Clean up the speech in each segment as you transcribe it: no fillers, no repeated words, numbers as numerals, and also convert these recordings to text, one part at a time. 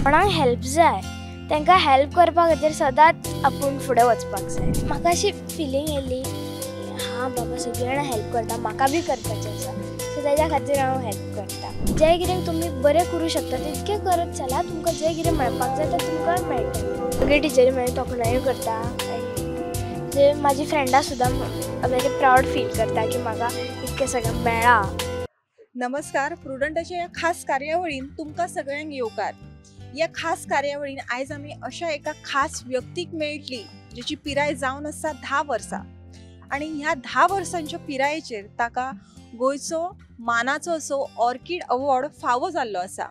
कोणाक हेल्प जाय तांकां हेल्प करपा खातीर सदांच आपूण फुडें वचपाक जाय. म्हाका अशी फिलींग येयली हां बाबा सगळीं जाणां हेल्प करता, म्हाका बी करपाचें आसा, सो तेज्या खातीर हांव हेल्प करता. जें कितें तुमी बरें करूं शकता तितकें करत चला, तुमकां जें कितें मेळपाक जाय तें तुमकां मेळटलें. सगळी टिचरी मागीर तोखणायो करता आनी जे म्हाजी फ्रेंडां सुद्दां व्हेरी प्रावड फील करता की म्हाका इतकें सगळें मेळ्ळां. नमस्कार, प्रुडंटाच्या ह्या खास कार्यावळीन तुमकां सगळ्यांक येवकार. ह्या खास कार्यावळीन आयज आमी अशा एका खास व्यक्तीक मेळटली जेची पिराय जावन आसा 10 वर्सां आनी ह्या 10 वर्सांच्या पिरायेचेर ताका गोंयचो मानाचो असो ऑर्किड अवॉर्ड फावो जाल्लो आसा.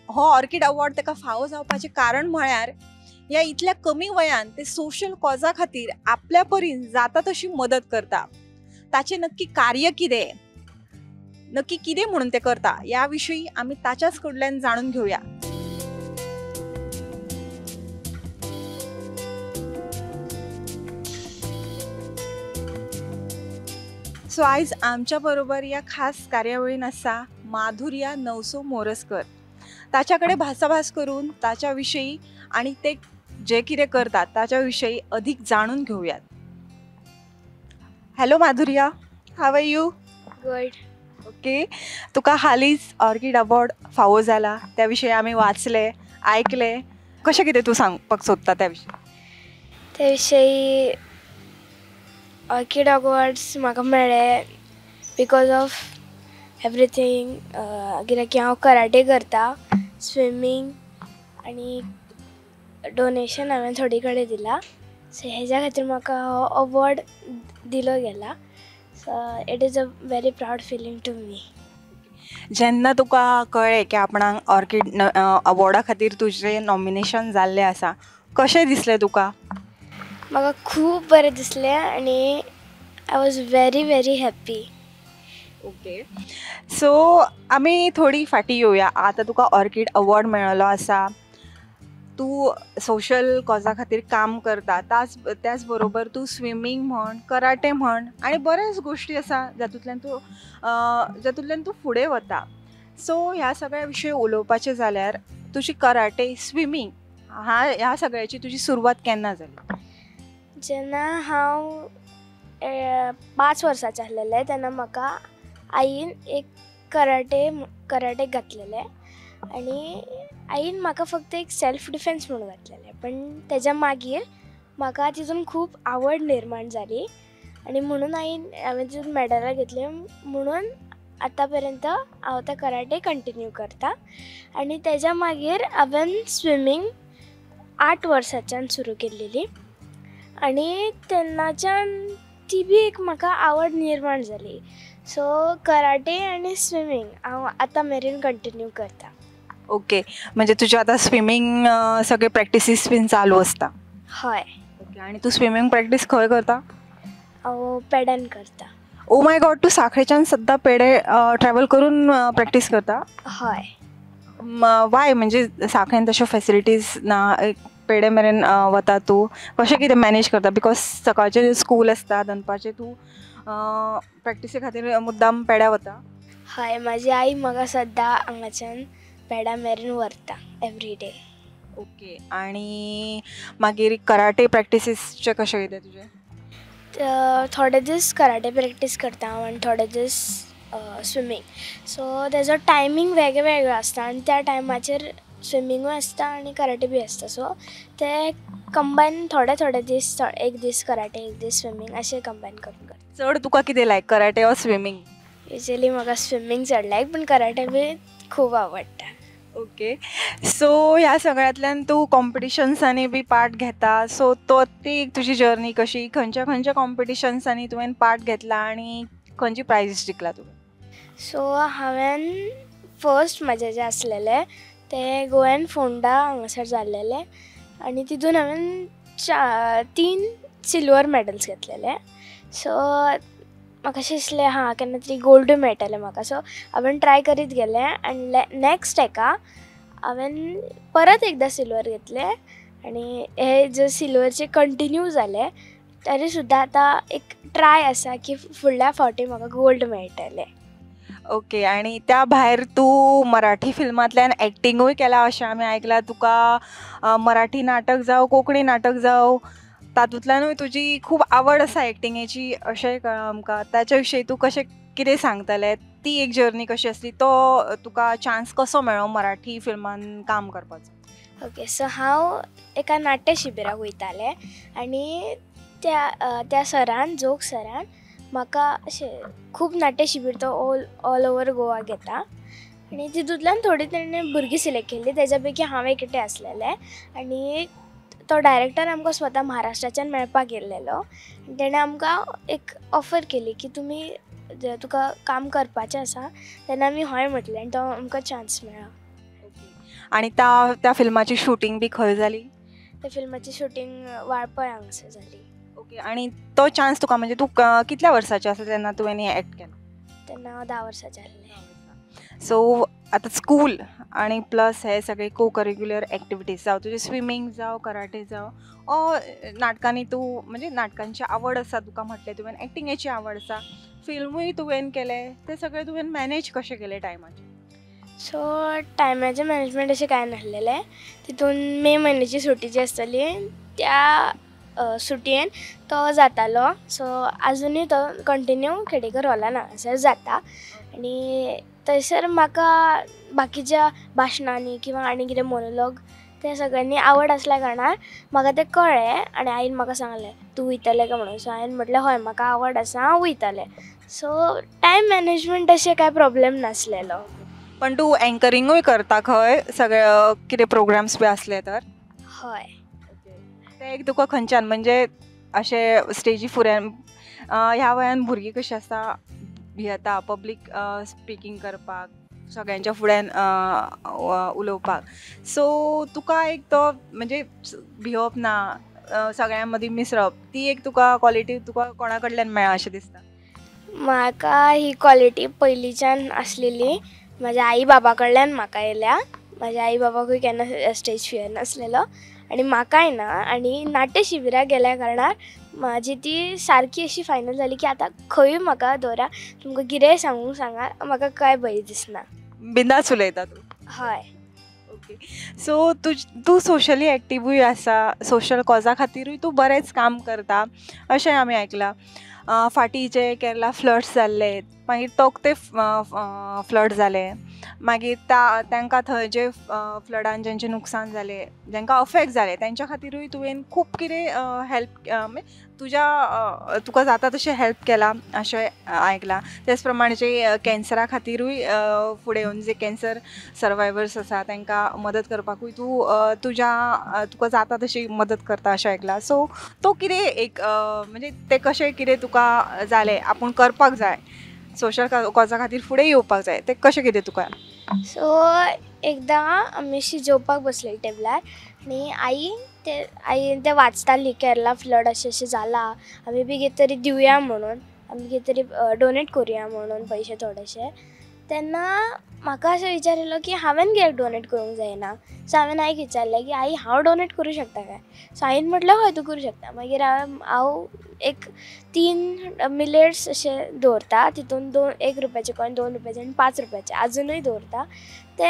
हो ऑर्किड अवॉर्ड ताका फावो जावपाचें कारण म्हळ्यार ह्या इतल्या कमी वयान ते सोशल कॉजा खातीर आपल्या परीन जाता तशी मदत करता. ताचें नक्की कार्य कितें, नक्की कितें म्हणून ते करता ह्या विशयी आमी ताच्याच कडल्यान जाणून घेवया. सो आयज आमच्या बरोबर ह्या खास कार्यावळीन आसा माधुर्या नवसो मोरजकर. ताच्या कडेन भासाभास करून ताच्या विशयी आनी ते जे कितें करतात ताच्या विशयी अधिक जाणून घेवयात. Hello Madhurya, how are you? Good. Okay, तुका हालींच ऑर्किड अवॉर्ड फावो जाला, त्या विशयी आमी वाचले आयकले, कशें कितें तूं सांगपाक सोदता त्या विशयी? त्या विशयी ऑर्किड अवॉर्ड्स म्हाका मेळ्ळे because of everything, कित्याक की हांव कराटे करता, स्विमींग आनी डोनेशन हांवें थोडे कडेन दिलां, सो हेज्या खातीर म्हाका हो अवॉर्ड दिलो गेला. So it is a very proud feeling to me. जेन्ना तुका कळ्ळें की आपणाक ऑर्किड अवॉर्डा खातीर तुजें नॉमिनेशन जाल्लें आसा, कशें दिसलें तुका? म्हाका खूब बरें दिसलें आनी I was very very happy. Okay, so आमी थोडी फाटीं येवया. आतां तुका ऑर्किड अवॉर्ड मेळिल्लो आसा, तूं सोशल कॉजा खातीर काम करता, त्याच बरोबर तूं स्विमींग म्हण, कराटे म्हण आनी बऱ्याच गोश्टी आसा जातूंतल्यान तूं फुडें वता. सो ह्या सगळ्या विशयी उलोवपाचें जाल्यार तुजी कराटे, स्विमींग ह्या सगळ्याची तुजी सुरवात केन्ना जाली? जेन्ना हांव 5 वर्सांचें आसलेलें तेन्ना म्हाका आईन एक कराटेक घातलेलें आनी आईन म्हाका फक्त एक सेल्फ डिफेन्स म्हणून घातलेलें, पण तेज्या मागीर म्हाका तितून खूब आवड निर्माण जाली आनी म्हणून आईन हांवें तितून मेडलां घेतलीं, म्हणून आतां पर्यंत हांव ते कराटे कंटिन्यू करता. आनी तेज्या मागीर हांवें स्विमींग 8 वर्सांच्यान सुरू केल्लेली आनी तेन्नाच्यान ती बी एक म्हाका आवड निर्माण जाली. सो कराटे आनी स्विमींग हांव आतां मेरेन कंटिन्यू करता. ओके, म्हणजे तुजें आतां स्विमींग सगळे प्रॅक्टिसीस बीन चालू आसता? हय. ओके, आनी तूं स्विमींग प्रॅक्टीस खंय करता? हांव पेड्यान करता. ओ my God, तूं साखळेच्यान सद्दां पेडे ट्रॅवल करून प्रॅक्टीस करता? हय. वाय, म्हणजे साखळेन तश्यो फॅसिलिटीज ना, पेडे मेरेन वता तूं, कशें कितें मॅनेज करता? Because सकाळचें स्कूल आसता, दनपारचें तूं प्रॅक्टिसे खातीर मुद्दाम पेड्या वता? हय, म्हाजी आई म्हाका सद्दां हांगाच्यान पेडा मेरेन व्हरता एवरी डे. ओके, आनी मागीर कराटे प्रॅक्टिसीसचें कशें कितें तुजें? थोडे दीस कराटे प्रॅक्टीस करता हांव आनी थोडे दीस स्विमींग. सो तेजो टायमींग वेगळे वेगळो आसता आनी त्या टायमाचेर स्विमींगूय आसता आनी कराटे बी आसता, सो ते कंबायन थोडे थोडे दीस, एक दीस कराटे एक दीस स्विमींग अशें कंबायन करून करता. चड तुका कितें लायक, कराटे ऑर स्विमींग? युजली म्हाका स्विमींग चड लायक, पूण कराटे बी खूब आवडटा. ओके, सो ह्या सगळ्यांतल्यान तूं कॉम्पिटिशन्सांनी बी पार्ट घेता, सो तो ती एक तुजी जर्नी कशी, खंयच्या खंयच्या कॉम्पिटिशन्सांनी तुवें पार्ट घेतला आनी खंयची प्रायजीस जिखला तुवें? सो हांवें फर्स्ट म्हाजें जें आसलेलें तें गोव्यान फोंडा हांगासर जाल्लेलें आनी तितून हांवें 3 सिल्वर मॅडल्स घेतलेले. सो म्हाका अशें दिसलें हां केन्ना तरी गोल्डूय मेळटलें म्हाका, सो हांवें ट्राय करीत गेलें आनी नॅक्स्ट हेका हांवें परत एकदां सिल्वर घेतलें आनी हे जे सिल्वरचे कंटिन्यू जाले तरी सुद्दां आतां एक ट्राय आसा की फुडल्या फावटी म्हाका गोल्ड मेळटलें. ओके, आनी त्या भायर तूं मराठी फिल्मांतल्यान एक्टिंगूय केलां अशें आमी आयकलां. तुका मराठी नाटक जावं कोंकणी नाटक जावं तातूंतल्यानूय तुजी खूब आवड आसा एक्टिंगेची अशेंय कळ्ळां आमकां. ताच्या विशीं तूं कशें कितें सांगतलें? ती एक जर्नी कशी आसली, तो तुका चान्स कसो मेळ्ळो मराठी फिल्मान काम करपाचो? ओके, सो हांव एका नाट्य शिबिराक वयतालें आनी त्या त्या सरान, जोग सरान म्हाका अशें खूब नाट्य शिबीर तो ऑल ओवर गोवा घेता आनी तितूंतल्यान थोडी तेणें भुरगीं सिलेक्ट केल्ली, तेज्या पैकी हांव एकटें आसलेलें. आनी तो डायरेक्टर आमकां स्वता महाराष्ट्राच्यान मेळपाक येयल्लेलो आनी तेणें आमकां एक ऑफर केली की तुमी तुका काम करपाचें आसा, तेन्ना आमी हय म्हटलें आनी तो आमकां चान्स मेळ्ळो. आनी त्या फिल्माची शुटींग बी खंय जाली? त्या फिल्माची शुटींग वाळपय हांगासर जाली. ओके, आनी तो चान्स तुका म्हणजे तूं कितल्या वर्साचें आसा तेन्ना तुवें एक्ट केलो? तेन्ना हांव 10 वर्साचें आसलें. सो आतां स्कूल आनी प्लस हे सगळे को करिक्युलर एक्टिविटीज जावं तुजें स्विमींग जावं कराटे जावं ओ नाटकांनी तूं म्हणजे नाटकांची आवड आसा तुका म्हटलें तुवें, एक्टिंगेची आवड आसा, फिल्मूय तुवें केलें, तें सगळें तुवें मॅनेज कशें केलें टायमाचें? सो टायमाचें मॅनेजमेंट अशें कांय नासलेलें. तितून मे म्हयन्याची सुटी जी आसतली त्या सुटयेन तो जातालो. सो आजुनूय तो कंटिन्यू खेडेकर हॉलान हांगासर जाता. आनी थंयसर म्हाका बाकीच्या भाशणांनी किंवा आनी कितें मोनोलॉग ते सगळ्यांनी आवड आसल्या कारणान म्हाका तें कळ्ळें आनी आईन म्हाका सांगलें तूं वयतलें काय म्हणून. सो हांवें म्हटलें हय म्हाका आवड आसा, हांव वयतलें. सो टायम मॅनेजमेंट अशें कांय प्रोब्लेम नासलेलो. पण तूं एंकरिंगूय करता खंय सगळे कितें प्रोग्राम्स बी आसले तर? हय. तें एक तुका खंयच्यान म्हणजे अशें स्टेजी फुड्यान ह्या वयान भुरगीं कशीं आसता भियेता पब्लीक स्पिकींग करपाक, सगळ्यांच्या फुड्यान उलोवपाक, सो तुका एक तो म्हणजे भियोप ना, सगळ्यां मदीं मिसळप, ती एक तुका क्वॉलिटी तुका कोणा कडल्यान मेळ्ळा अशें दिसता? म्हाका ही क्वॉलिटी पयलींच्यान आसलेली, म्हज्या आई बाबा कडल्यान म्हाका येयल्या. म्हज्या आई बाबाकूय केन्ना स्टेज फियर नासलेलो आनी म्हाकाय ना. आनी नाट्य शिबिराक गेल्या कारणान म्हाजी ती सारकी अशी फायनल जाली की आतां खंयूय म्हाका दवरा, तुमकां कितेंय सांगूंक सांगा, म्हाका कांय भंय दिसना. बिंदास उलयता तूं? हय. ओके, सो तूं सोशली एक्टिवूय आसा, सोशल कॉजा खातीरूय तूं बरेंच काम करता अशें आमी आयकलां. फाटीं जे केरला फ्लड्स जाल्ले, मागीर तोक्ते फ्लड जाले, मागीर तांकां थंय जे फ्लडान जेंचें नुकसान जालें, जेंकां अफेक्ट जालें, तेंच्या खातीरूय तुवें खूब कितें हेल्प तुज्या तुका जाता तशें हेल्प केलां अशें आयकलां. तेच प्रमाणे जे कॅन्सरा खातीरूय फुडें येवन जे कॅन्सर सर्वायवर्स आसा तांकां मदत करपाकूय तूं तुज्या तुका जाता तशी मदत करता अशें आयकलां. सो तो कितें एक म्हणजे तें कशें कितें तुका जालें आपूण करपाक जाय, सोशल कॉजा खातीर फुडें येवपाक जाय, तें कशें कितें तुका? सो एकदां आमी अशी जेवपाक बसलेली टेबलार आनी आई ते वाचताली केरला फ्लड अशें अशें जालां, आमी बी कितें तरी दिवया म्हणून, आमी कितें तरी डोनेट करुया म्हणून पयशे थोडेशे. तेन्ना म्हाका असो विचार येयलो की हांवें कित्याक डोनेट करूंक जायना. सो हांवें आईक विचारलें की आई हांव डोनेट करूं शकता काय? सो आईन म्हटलें हय तूं करूं शकता. मागीर हांव एक 3 मिलेट्स अशे दवरता, तितून 1 रुपयाचे कॉयन, 2 रुपयाचे आनी 5 रुपयाचे आजुनूय दवरता. ते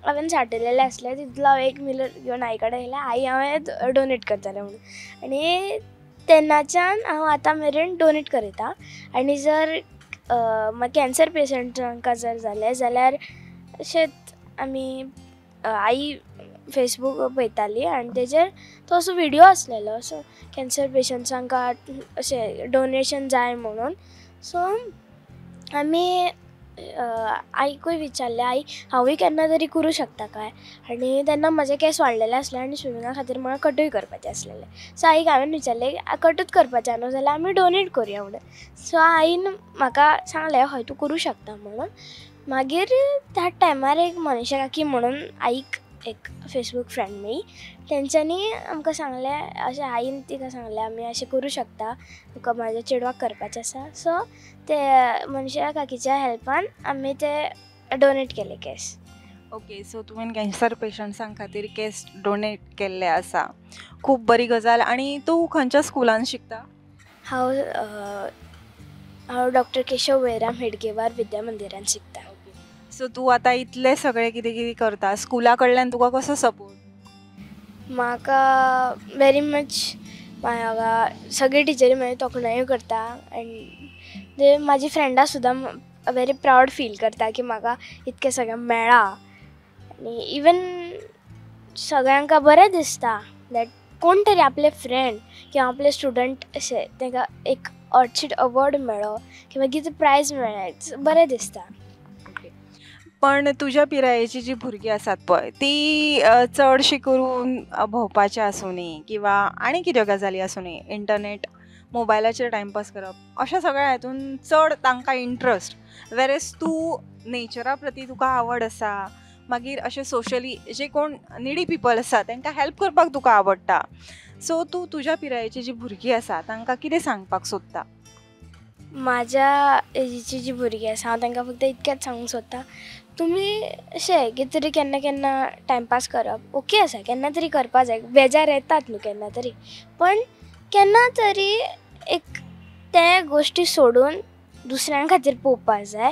हांवें साठयलेले आसले, तितूंतलो हांव 1 मिलेट घेवन आई कडेन येयलें, आई हांवें डोनेट करतलें म्हणून. आनी तेन्नाच्यान हांव आतां मेरेन डोनेट करता. आनी जर कॅन्सर पेशंटांकां जर जालें जाल्यार अशेंच आमी आई फेसबूक पळयताली आनी तेजेर तो असो विडियो आसलेलो असो कॅन्सर पेशंट्सांकां अशें डोनेशन जाय म्हणून. सो आमी आईकूय विचारलें, आई हांवूय केन्ना तरी करूं शकता काय? आनी तेन्ना म्हजे केंस वाडलेले आसले आनी स्विमिंगा खातीर म्हाका कटूय करपाचें आसलेलें. सो आईक हांवें विचारलें कटूच करपाचें न्हू जाल्यार आमी डोनेट करुया म्हणून. सो आईन म्हाका सांगलें हय तूं करूं शकता म्हणून. मागीर त्या टायमार एक मनीषा काकी म्हणून आईक एक फेसबूक फ्रेंड मेळ्ळी, तेंच्यांनी आमकां सांगलें अशें आईन तिका सांगलें आमी अशें करूं शकता, तुका म्हाज्या चेडवाक करपाचें आसा. सो ते मनीषा काकीच्या हेल्पान आमी ते डोनेट केले केस. ओके, सो तुवें कॅन्सर पेशंट्सां खातीर केस डोनेट केल्ले आसा, खूब बरी गजाल. आनी तूं खंयच्या स्कुलान शिकता? हांव हांव डॉक्टर केशव बळीराम हेडगेवार विद्या मंदिरान शिकता. सो तूं आतां इतलें सगळें कितें कितें करता, स्कुला कडल्यान तुका कसो सपोर्ट? म्हाका वेरी मच, म्हाका सगळे टिचरी म्हाजी तोखणायो करता आनी ते म्हाजी फ्रेंडां सुद्दां वेरी प्रावड फील करता की म्हाका इतकें सगळें मेळ्ळां आनी इवन सगळ्यांक बरें दिसता that कोण तरी आपले फ्रेंड किंवा आपले स्टुडंट अशें तांकां एक ऑर्चिड अवॉर्ड मेळ्ळो किंवा कितें प्रायज मेळ्ळें, बरें दिसता. पण तुज्या पिरायेची जी भुरगीं आसात पळय ती चडशी करून भोंवपाचें आसूं किंवा आनी कितें गजाली आसूं, इंटरनेट मोबायलाचेर टायमपास करप अशा सगळ्या हातून चड तांकां इंट्रस्ट, वेरेज तूं नेचरा प्रती तुका आवड आसा, मागीर अशें सोशली जे कोण निडी पिपल आसा तांकां हेल्प करपाक तुका आवडटा. सो तूं तुज्या पिरायेची जी भुरगीं आसा तांकां कितें सांगपाक सोदता? म्हाज्या एजीची जी भुरगीं आसा हांव तांकां फक्त इतकेंच सांगूंक सोदता, तुमी अशें कितें तरी केन्ना केन्ना टायमपास करप ओके आसा, केन्ना तरी करपा जाय, बेजार येतात न्हू केन्ना तरी, पण केन्ना तरी एक ते गोश्टी सोडून दुसऱ्यां खातीर पळोवपाक जाय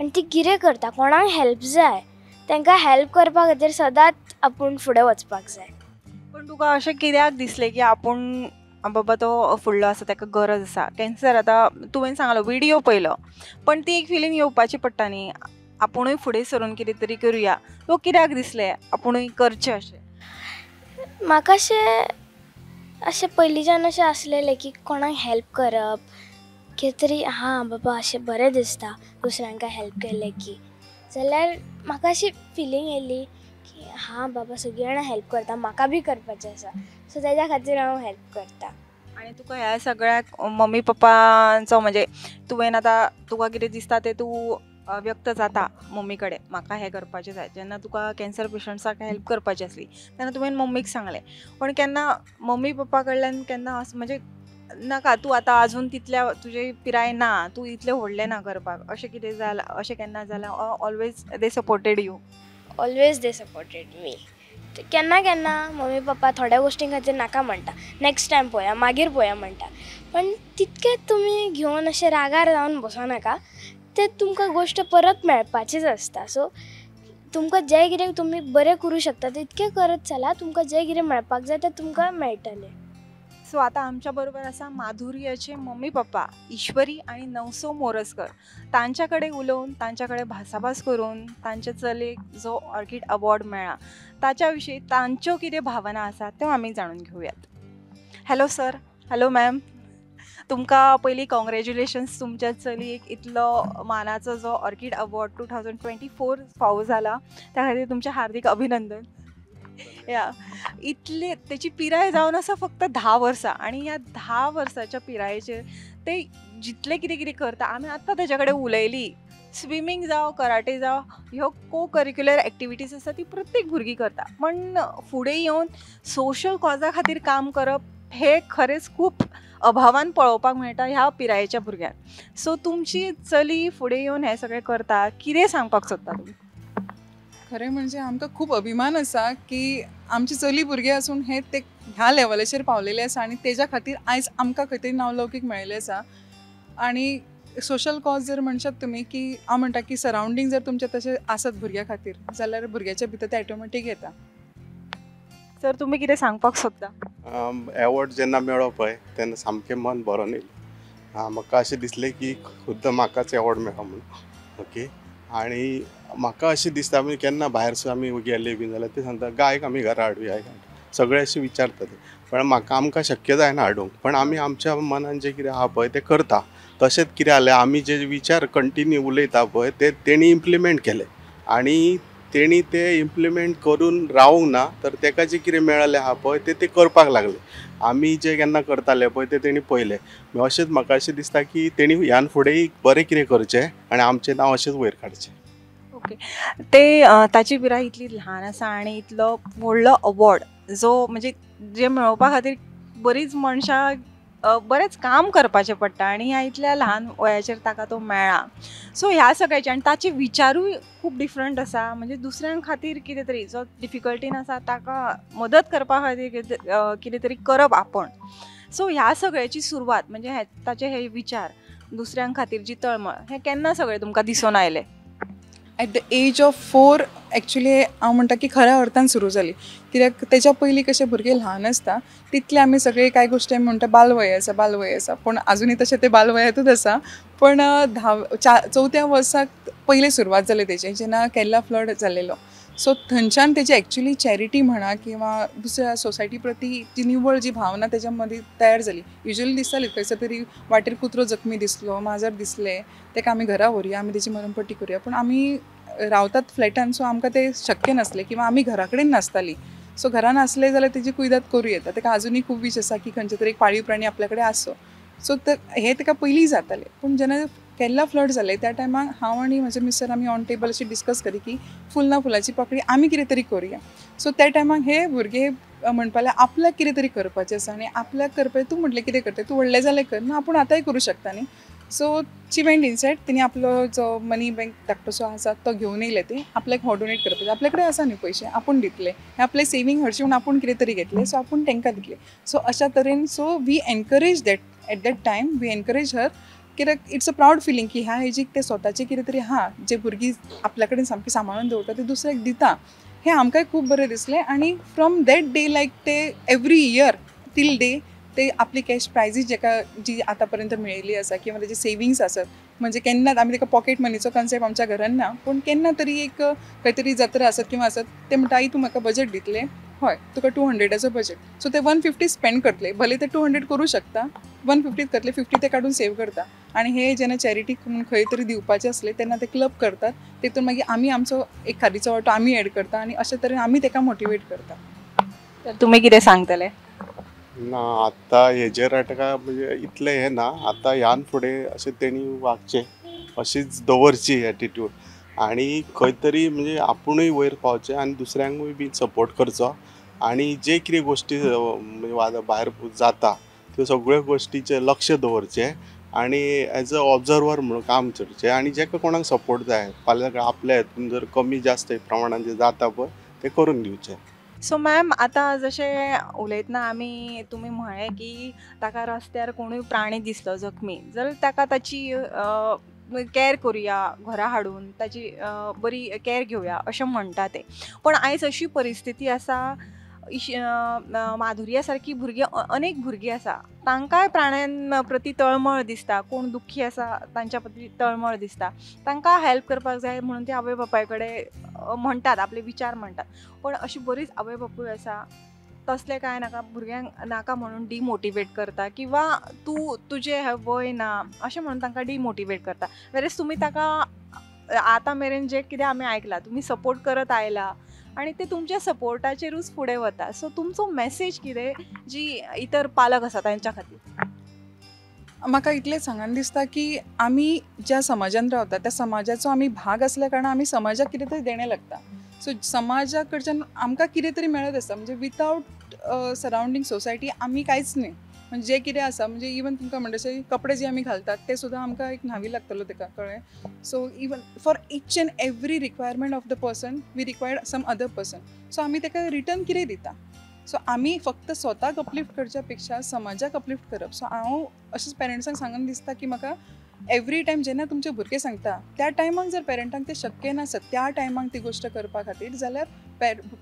आनी ती कितें करता, कोणाक हेल्प जाय तांकां हेल्प करपा खातीर सदांच आपूण फुडें वचपाक जाय. पण तुका अशें कित्याक दिसलें की आपूण बाबा तो फुडलो आसा ताका गरज आसा? कॅन्सर आतां तुवें सांगलो विडियो पळयलो, पण ती एक फिलींग येवपाची पडटा न्ही, आपुणूय फुडें सरून कितें तरी करुया, तो कित्याक दिसलें आपुणूय करचें अशें? म्हाका अशें अशें पयलींच्यान अशें आसलेलें की कोणाक हेल्प करप कितें तरी, हां बाबा अशें बरें दिसता दुसऱ्यांक हेल्प केलें की, जाल्यार म्हाका अशी फिलींग येयली की हां बाबा सगळीं जाणां हेल्प करता, म्हाका बी करपाचें आसा, सो तेज्या खातीर हांव हेल्प करता. आनी तुका ह्या सगळ्याक मम्मी पप्पांचो म्हणजे तुवें आतां तुका कितें दिसता तें तूं व्यक्त जाता मम्मी कडेन, म्हाका हें करपाचें जाय, जेन्ना तुका कॅन्सर पेशंट्साक हेल्प करपाची आसली तेन्ना तुवें मम्मीक सांगलें, पण केन्ना मम्मी पप्पा कडल्यान केन्ना अशें म्हणजे नाका तूं आतां आजून तितल्या तुजे पिराय ना, तूं इतलें व्हडलें ना करपाक, अशें कितें जालां, अशें केन्ना जालां? Always they supported you? Always they supported me. केन्ना केन्ना मम्मी पप्पा थोड्या गोश्टीं खातीर नाका म्हणटा, नेक्स्ट टायम पळोवया मागीर पळोवया म्हणटा, पण तितकें तुमी घेवन अशें रागार जावन बसो नाका, ते तुमकां गोश्ट परत मेळपाचीच आसता. सो तुमकां जें कितें तुमी बरें करूं शकता तितकें करत चला, तुमकां जें कितें मेळपाक जाय तें तुमकां मेळटलें. सो आतां आमच्या बरोबर आसा माधुर्याचे मम्मी पप्पा ईश्वरी आनी नवसो मोरजकर. तांच्या कडेन उलोवन, तांच्या कडेन भासाभास करून तांचे चलयेक जो ऑर्किड अवॉर्ड मेळ्ळा ताच्या विशीं तांच्यो कितें भावना आसा त्यो आमी जाणून घेवयात. हॅलो सर, हॅलो मॅम, तुमकां पयलीं कॉंग्रेच्युलेशन्स, तुमच्या चलयेक इतलो मानाचो जो ऑर्किड अवॉर्ड 2024 फावो जाला त्या खातीर तुमचें हार्दीक अभिनंदन. या इतले तेची पिराय जावन आसा फक्त 10 वर्सां आनी ह्या 10 वर्साच्या पिरायेचेर ते जितले कितें कितें करता, आमी आत्तां तेच्या कडेन उलयली, स्विमींग जावं कराटे जावं ह्यो को करिक्युलर एक्टिविटीज आसा ती प्रत्येक भुरगीं करता, पण फुडें येवन सोशल कॉजा खातीर काम करप हे खरेंच खूब अभावान पळोवपाक मेळटा ह्या पिरायेच्या भुरग्यांक. सो तुमची चली फुडें येवन हें सगळें करता, कितें सांगपाक सोदता तुमी? खरें म्हणजे आमकां खूब अभिमान आसा की आमची चली भुरगीं आसून हे ते ह्या लेवलाचेर पावलेले आसा आनी तेज्या खातीर आयज आमकां खंय तरी नांव लौकीक मेळिल्लें आसा. आनी सोशल कॉज जर म्हणशात तुमी की हांव म्हणटा की सरावंडींग जर तुमचें तशें आसत भुरग्या खातीर जाल्यार भुरग्याच्या भितर ते ऑटोमॅटीक येता. सर तुमी कितें सांगपाक सोदता? एवॉर्ड जेन्ना मेळ्ळो पळय तेन्ना सामकें मन भरोन येयलें. म्हाका अशें दिसलें की खुद्द म्हाकाच एवॉर्ड मेळ्ळो म्हणून. ओके, आनी म्हाका अशें दिसता आमी केन्ना भायर सुद्दां आमी गेले बीन जाल्यार ते सांगता गायक आमी घरा हाडुया, सगळे अशें विचारता ते, पण म्हाका आमकां शक्य जायना हाडूंक, पण आमी आमच्या मनान जें कितें आहा पळय तें करता. तशेंच कितें जालें आमी जे विचार कंटिन्यू उलयता पळय ते तेणी इम्प्लिमेंट केले आनी तेणी ते इम्प्लिमेंट करून रावूंक ना तर तेका जें कितें मेळ्ळें आहा पळय ते ते करपाक लागले. आमी जें केन्ना करताले पळय ते तेणी पळयलें. अशेंच म्हाका अशें दिसता की तेणी ह्यान फुडें बरें कितें करचें आनी आमचें नांव अशेंच वयर काडचें. ओके, ते ताची पिराय इतली ल्हान आसा आनी इतलो व्हडलो अवॉर्ड जो म्हणजे जे मेळोवपा खातीर बरीच मनशां बरेंच काम करपाचें पडटा आनी ह्या इतल्या ल्हान वयाचेर ताका तो मेळ्ळा. सो ह्या सगळ्याचे आनी ताचे विचारूय खूब डिफरंट आसा, म्हणजे दुसऱ्यां खातीर कितें तरी जो डिफिकल्टीन आसा ताका मदत करपा खातीर कितें तरी करप आपण. सो ह्या सगळ्याची सुरवात म्हणजे ताचे हे विचार दुसऱ्यां खातीर जी तळमळ हें केन्ना सगळें तुमकां दिसून आयलें? At the age of 4 actually हांव म्हणटा की खऱ्या अर्थान सुरू जाली, कित्याक तेच्या पयलीं कशें भुरगें ल्हान आसता तितलें आमी सगळे कांय गोश्टी आमी म्हणटा बालवय आसा बालवय आसा, पूण आजुनूय तशें तें बालवयांतूच आसा. पूण चवथ्या वर्साक पयलें सुरवात जाली तेची जेन्ना केरला फ्लड जालेलो. सो थंयच्यान तेजी एक्चुली चॅरिटी म्हणा किंवा दुसऱ्या सोसायटी प्रती जी निवळ जी भावना तेच्या मदीं तयार जाली. युजली दिसताली खंयसर तरी वाटेर कुत्रो जखमी दिसलो, माजर दिसलें, ताका आमी घरा व्हरुया, आमी तेची मरमपट्टी करुया, पूण आमी रावतात फ्लॅटान सो आमकां तें शक्य नासलें किंवा आमी घरा कडेन नासतालीं. सो घरान आसलें जाल्यार तेजी कुयदाद करूं येता. ताका आजुनूय खूब वीश आसा की खंयचे तरी एक पाळीव प्राणी आपल्या कडेन आसचो. सो हें ताका पयलीं जातालें. पूण जेन्ना केरला फ्लड जालें त्या टायमाक हांव आनी म्हजे मिस्टर आमी ऑन टेबल अशी डिस्कस करी की फूल ना फुलाची पाकळी आमी कितें तरी करुया. सो त्या टायमाक हे भुरगे म्हणपाक लागले आपल्याक कितें तरी करपाचें आसा आनी आपल्याक करपाचें तूं म्हटलें कितें करता, तूं व्हडलें जालें कर ना, आपूण आतांय करूं शकता न्ही. सो शी वेंट इनसायड, तिणें आपलो जो मनी बँक धाकटोसो आसा तो घेवन येयलें, तें आपल्याक हो डोनेट करपाचें, आपल्या कडेन आसा न्ही पयशे, आपूण दितले, हे आपले सेवींग हरशीं म्हूण आपूण कितें तरी घेतलें, सो आपूण तांकां दितले. सो अशा तरेन so we encourage that at that time we encourage her, कित्याक it's a proud feeling की ह्या एजीक ते स्वताचें कितें तरी आहा जे भुरगीं आपल्या कडेन सामकें सांबाळून दवरता ते दुसऱ्याक दिता, हें आमकांय खूब बरें दिसलें. आनी फ्रॉम that day लायक ते एवरी इयर टील डे ते आपली कॅश प्रायजीस जेका जी आतां पर्यंत मेळिल्ली आसा किंवा तेजे सेविंग्स आसत, म्हणजे केन्नाच आमी ताका पॉकेट मनीचो कन्सेप्ट आमच्या घरान ना, पूण केन्ना तरी एक खंय तरी जात्रा आसत किंवा आसत ते म्हणटा आई तूं म्हाका बजट दितलें, हय तुका 200 बजट, सो ते 150 स्पेंड करतले, भले ते 200 करूं शकता, 150 करतले, 50 ते काडून सेव करता. आनी हे जेन्ना चॅरिटीक म्हूण खंय तरी दिवपाचें आसलें तेन्ना ते क्लब करतात, तेतून मागीर आमी आमचो एक खादीचो वांटो आमी एड करता आनी अशे तरेन आमी ताका मोटिवेट करता. तर तुमी कितें सांगतले? ना आतां हेजेर ताका म्हणजे इतलें हें ना, आतां ह्यान फुडें अशें तेणी वागचें अशीच दवरची एटिट्यूड आनी खंय तरी म्हणजे आपुणूय वयर पावचें आनी दुसऱ्यांकूय बी सपोर्ट करचो आनी जे कितें गोश्टी म्हणजे भायर जाता त्यो सगळ्यो गोश्टीचेर लक्ष दवरचें आनी एज अ ऑब्जर्वर म्हणून काम करचें आनी जेका कोणाक सपोर्ट जाय फाल्यां आपल्या हितून जर कमी जास्त प्रमाणान जें जाता पळय तें करून दिवचें. सो मॅम आतां जशें उलयतना आमी तुमी म्हळें की ताका रस्त्यार कोणूय प्राणी दिसलो जखमी जाल्यार ताका ताची कॅर करुया, घरा हाडून ताची बरी कॅर घेवया अशें म्हणटा ते, पण आयज अशी परिस्थिती आसा माधुर्या सारकी भुरगीं अनेक भुरगीं आसा तांकांय प्राण्यां प्रती तळमळ दिसता, कोण दुख्खी आसा तांच्या प्रती तळमळ दिसता, तांकां हेल्प करपाक जाय म्हणून ते आवय बापाय कडेन म्हणटात, आपले विचार म्हणटात. पण अशी बरीच आवय बापूय आसा तसलें कांय नाका भुरग्यांक नाका म्हणून डिमोटिवेट करता किंवा तूं तुजें हें वय ना अशें म्हणून तांकां डिमोटिवेट करता. वेरेज तुमी ताका आतां मेरेन जें कितें आमी आयकलां तुमी सपोर्ट करत आयला आनी ते तुमच्या सपोर्टाचेरूच फुडें वता. सो तुमचो मॅसेज कितें जी इतर पालक आसा तांच्या खातीर? म्हाका इतलें सांगन दिसता की आमी ज्या समाजान रावता त्या समाजाचो आमी भाग आसल्या कारणान आमी समाजाक कितें तरी देणें लागता. सो समाजा कडच्यान आमकां कितें तरी मेळत आसता, म्हणजे वितावट सरावंडींग सोसायटी आमी कांयच न्ही. म्हणजे जें कितें आसा म्हणजे इवन तुमकां म्हणटा तशें कपडे जे आमी घालतात ते सुद्दां आमकां एक न्हावी लागतलो ताका, कळ्ळें. So even for each and every requirement of the person we required some other person. So आमी ताका रिटर्न कितें दिता. सो आमी फक्त स्वताक अपलिफ्ट करच्या पेक्षा समाजाक अपलिफ्ट करप. सो हांव अशेंच पेरंट्सांक सांगन दिसता की म्हाका एवरी टायम जेन्ना तुमचे भुरगे सांगता त्या टायमाक जर पेरंटांक तें शक्य नासत त्या टायमाक ती गोश्ट करपा खातीर जाल्यार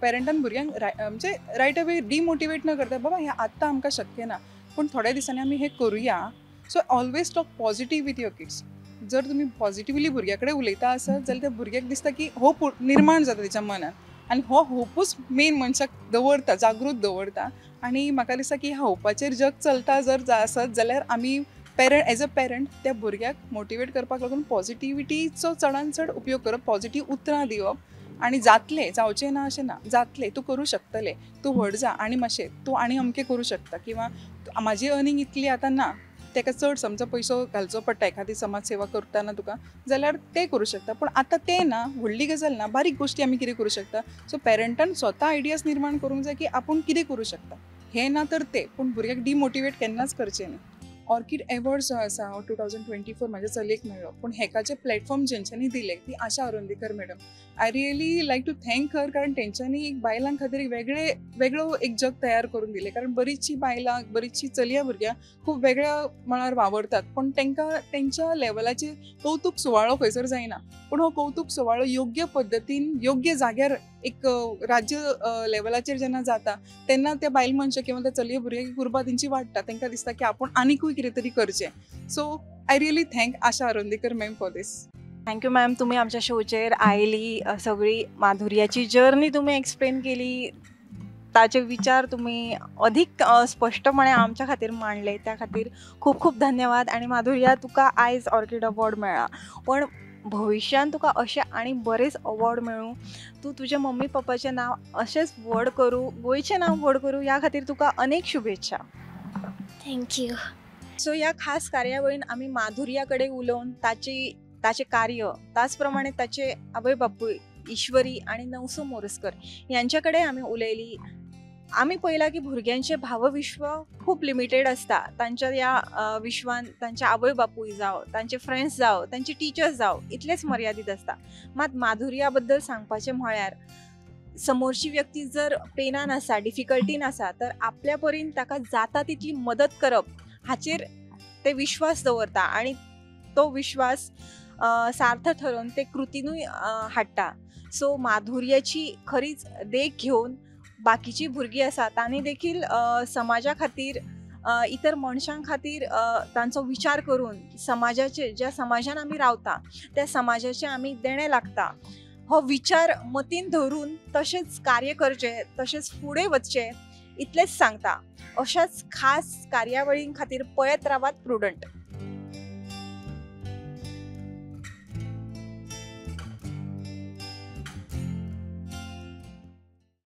पेरंटान भुरग्यांक म्हणजे रायट अवे डिमोटिवेट न करता बाबा हें आत्तां आमकां शक्य ना पूण थोड्या दिसांनी आमी हें करुया. So always talk positive with your kids. जर तुमी पॉजिटिवली भुरग्या कडेन उलयता आसत जाल्यार त्या भुरग्याक दिसता की होप निर्माण जाता तेच्या मनान आनी हो होपूच मेन मनशाक दवरता, जागृत दवरता. आनी म्हाका दिसता की ह्या होपाचेर जग चलता जर आसत जाल्यार आमी पेरंट एज अ पेरंट त्या भुरग्याक मोटिवेट करपाक लागून पॉजिटिविटीचो चडान चड उपयोग करप, पॉजिटीव उतरां दिवप आनी जातलें, जावचें ना अशें ना, जातलें, तूं करूं शकतलें, तूं व्हड जा आनी मातशें तूं आनी अमकें करूं शकता किंवा म्हाजी अर्निंग इतली आतां ना ताका चड समजा पयसो घालचो पडटा एखादी समाज सेवा करतना तुका जाल्यार तें करूं शकता, पूण आतां तें ना, व्हडली गजाल ना, बारीक गोश्टी आमी कितें करूं शकता. सो पेरंटान स्वता आयडियाज निर्माण करूंक जाय की आपूण कितें करूं शकता, हें ना तर तें, पूण भुरग्याक डिमोटिवेट केन्नाच करचें न्ही. ऑर्किड एवॉर्ड जो आसा हो 2024 म्हाज्या चलयेक मेळ्ळो, पूण हेका जे प्लॅटफॉर्म जेंच्यांनी दिलें ती Asha Arondekar madam. I really like to thank her, कारण तेंच्यांनी एक बायलां खातीर एक वेगळे वेगळो एक जग तयार करून दिलें. कारण बरीचशीं बायलां, बरीचशीं चलयां भुरग्यां खूब वेगळ्या मळार वावरतात, पूण तांकां तेंच्या लेवलाचेर कौतूक सुवाळो खंयसर जायना. पूण हो कौतूक सुवाळो योग्य पद्दतीन योग्य जाग्यार एक राज्य लेवलाचेर जेन्ना जाता तेन्ना त्या बायल मनशां किंवा त्या चलये भुरग्यांक उर्बा तेंची वाडटा, तांकां दिसता की आपूण आनिकूय कितें तरी करचें. So I really thank Asha Arondekar ma'am for this. Thank you ma'am, तुमी आमच्या शोचेर आयली, सगळी माधुर्याची जर्नी तुमी एक्सप्लेन केली, ताचे विचार तुमी अधिक स्पश्टपणे आमच्या खातीर मांडले, त्या खातीर खूब खूब धन्यवाद. आनी माधुर्या, तुका आयज ऑर्किड अवॉर्ड मेळ्ळा, पण भविश्यान तुका अशें आनी बरेच अवॉर्ड मेळूं, तूं तुज्या मम्मी पप्पाचें नांव अशेंच व्हड करूं, गोंयचें नांव व्हड करूं, ह्या खातीर तुका अनेक शुभेच्छा. Thank you. सो ह्या खास कार्यावळीन आमी माधुर्या कडेन उलोवन ताचें कार्य, त्याच प्रमाणे ताचे आवय बापूय ईश्वरी आनी नवसो मोरजकर यांच्या कडेन आमी उलयली. आमी पळयलां की भुरग्यांचें भावविश्व खूब लिमिटेड आसता, तांच्या ह्या विश्वान तांचे आवय बापूय जावं, तांचे फ्रेंड्स जावं, तांचे टिचर्स जावं, इतलेच मर्यादीत आसता. मात माधुर्या बद्दल सांगपाचें म्हळ्यार समोरची व्यक्ती जर पेनान आसा, डिफिकल्टीन आसा, तर आपल्या परीन ताका जाता तितली मदत करप हाचेर ते विश्वास दवरता आनी तो विश्वास सार्थ ठरोवन ते कृतीनूय हाडटा. सो माधुर्याची खरीच देख घेवन बाकीची भुरगीं आसा तांणी देखील समाजा खातीर, इतर मनशां खातीर तांचो विचार करून समाजाचे, ज्या समाजान आमी रावता त्या समाजाचे आमी देणें लागता हो विचार मतीन धरून तशेंच कार्य करचें, तशेंच फुडें वचचें, इतलेंच सांगता. अशाच खास कार्यावळीं खातीर पळयत रावात प्रुडंट.